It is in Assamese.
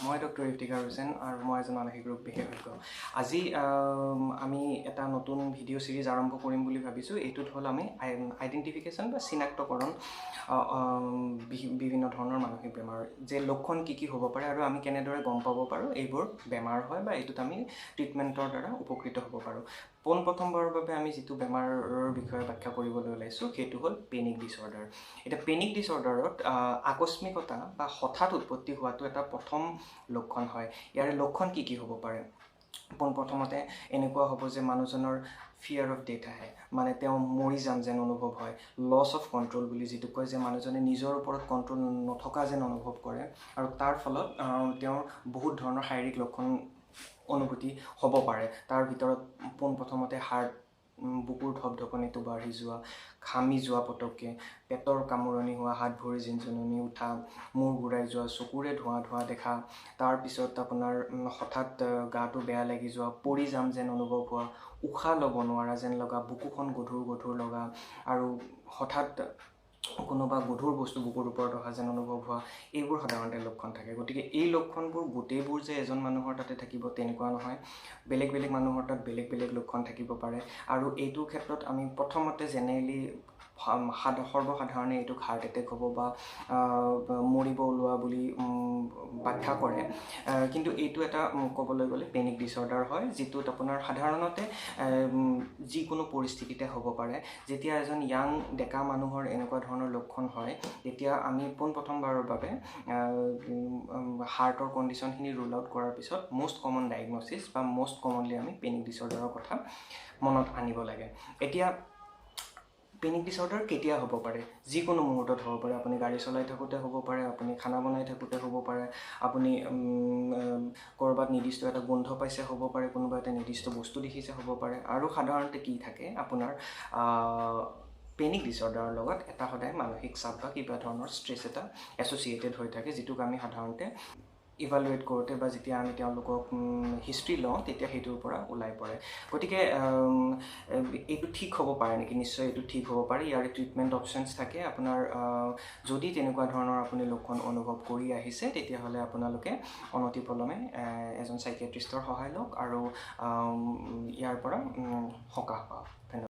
মই ডক্টৰ ইফতিকাৰ হুছেইন আৰু মই এজন মানসিক ৰোগ বিশেষজ্ঞ। আজি আমি এটা নতুন ভিডিঅ' ছিৰিজ আৰম্ভ কৰিম বুলি ভাবিছোঁ। এইটোত হ'ল আমি আইডেণ্টিফিকেশ্যন বা চিনাক্তকৰণ বিভিন্ন ধৰণৰ মানসিক বেমাৰ, যে লক্ষণ কি কি হ'ব পাৰে আৰু আমি কেনেদৰে গম পাব পাৰোঁ এইবোৰ বেমাৰ হয় বা এইটোত আমি ট্ৰিটমেণ্টৰ দ্বাৰা উপকৃত হ'ব পাৰোঁ। পোনপ্ৰথমবাৰৰ বাবে আমি যিটো বেমাৰৰ বিষয়ে ব্যাখ্যা কৰিবলৈ ওলাইছোঁ সেইটো হ'ল পেনিক ডিছঅৰ্ডাৰ। এতিয়া পেনিক ডিছঅৰ্ডাৰত আকস্মিকতা বা হঠাৎ উৎপত্তি হোৱাটো এটা প্ৰথম লক্ষণ হয়। ইয়াৰে লক্ষণ কি কি হ'ব পাৰে? পোনপ্ৰথমতে এনেকুৱা হ'ব যে মানুহজনৰ ফিয়াৰ অফ ডেথ আহে, মানে তেওঁ মৰি যাম যেন অনুভৱ হয়। লছ অফ কণ্ট্ৰল বুলি যিটো কয়, যে মানুহজনে নিজৰ ওপৰত কণ্ট্ৰল নথকা যেন অনুভৱ কৰে আৰু তাৰ ফলত তেওঁৰ বহুত ধৰণৰ শাৰীৰিক লক্ষণ অনুভূতি হ'ব পাৰে। তাৰ ভিতৰত পোনপ্ৰথমতে হাৰ্ট, বুকুৰ ধপধপনিটো বাঢ়ি যোৱা, ঘামি যোৱা পটককৈ, পেটৰ কামোৰণি হোৱা, হাত ভৰি জিনজিননি উঠা, মূৰ ঘূৰাই যোৱা, চকুৰে ধোঁৱা ধোঁৱা দেখা, তাৰপিছত আপোনাৰ হঠাৎ গাটো বেয়া লাগি যোৱা, পৰি যাম যেন অনুভৱ হোৱা, উশাহ ল'ব নোৱাৰা যেন লগা, বুকুখন গধুৰ গধুৰ লগা আৰু হঠাৎ কোনোবা গধুৰ বস্তু বুকুৰ ওপৰত অহা যেন অনুভৱ হোৱা, এইবোৰ সাধাৰণতে লক্ষণ থাকে। গতিকে এই লক্ষণবোৰ গোটেইবোৰ যে এজন মানুহৰ তাতে থাকিব তেনেকুৱা নহয়, বেলেগ বেলেগ মানুহৰ তাত বেলেগ বেলেগ লক্ষণ থাকিব পাৰে। আৰু এইটোৰ ক্ষেত্ৰত আমি প্ৰথমতে জেনেৰেলি সৰ্বসাধাৰণে এইটোক হাৰ্ট এটেক হ'ব বা মৰিব ওলোৱা বুলি ব্যাখ্যা কৰে, কিন্তু এইটো এটা ক'বলৈ গ'লে পেনিক ডিছঅৰ্ডাৰ হয়, যিটোত আপোনাৰ সাধাৰণতে যিকোনো পৰিস্থিতিতে হ'ব পাৰে। যেতিয়া এজন য়াং ডেকা মানুহৰ এনেকুৱা ধৰণৰ লক্ষণ হয় তেতিয়া আমি পোনপ্ৰথমবাৰৰ বাবে হাৰ্টৰ কণ্ডিশ্যনখিনি ৰুল আউট কৰাৰ পিছত মষ্ট কমন ডায়েগন'চিছ বা মষ্ট কমনলি আমি পেনিক ডিছঅৰ্ডাৰৰ কথা মনত আনিব লাগে। এতিয়া পেনিক ডিছঅৰ্ডাৰ কেতিয়া হ'ব পাৰে? যিকোনো মুহূৰ্তত হ'ব পাৰে। আপুনি গাড়ী চলাই থাকোঁতে হ'ব পাৰে, আপুনি খানা বনাই থাকোঁতে হ'ব পাৰে, আপুনি ক'ৰবাত নিৰ্দিষ্ট এটা গোন্ধ পাইছে হ'ব পাৰে, কোনোবা এটা নিৰ্দিষ্ট বস্তু দেখিছে হ'ব পাৰে। আৰু সাধাৰণতে কি থাকে আপোনাৰ পেনিক ডিছঅৰ্ডাৰৰ লগত এটা সদায় মানসিক চাপ বা কিবা ধৰণৰ ষ্ট্ৰেছ এটা এছ'চিয়েটেড হৈ থাকে, যিটোক আমি সাধাৰণতে ইভালুৱেট কৰোঁতে বা যেতিয়া আমি তেওঁলোকক হিষ্ট্ৰী লওঁ তেতিয়া সেইটোৰ পৰা ওলাই পৰে। গতিকে এইটো ঠিক হ'ব পাৰে নেকি? নিশ্চয় এইটো ঠিক হ'ব পাৰে। ইয়াৰে ট্ৰিটমেণ্ট অপশ্যনছ থাকে। আপোনাৰ যদি তেনেকুৱা ধৰণৰ আপুনি লক্ষণ অনুভৱ কৰি আহিছে তেতিয়াহ'লে আপোনালোকে অনতিপলমে এজন চাইকিয়াট্ৰিষ্টৰ সহায় লওক আৰু ইয়াৰ পৰা সকাহ পাওক। ধন্যবাদ।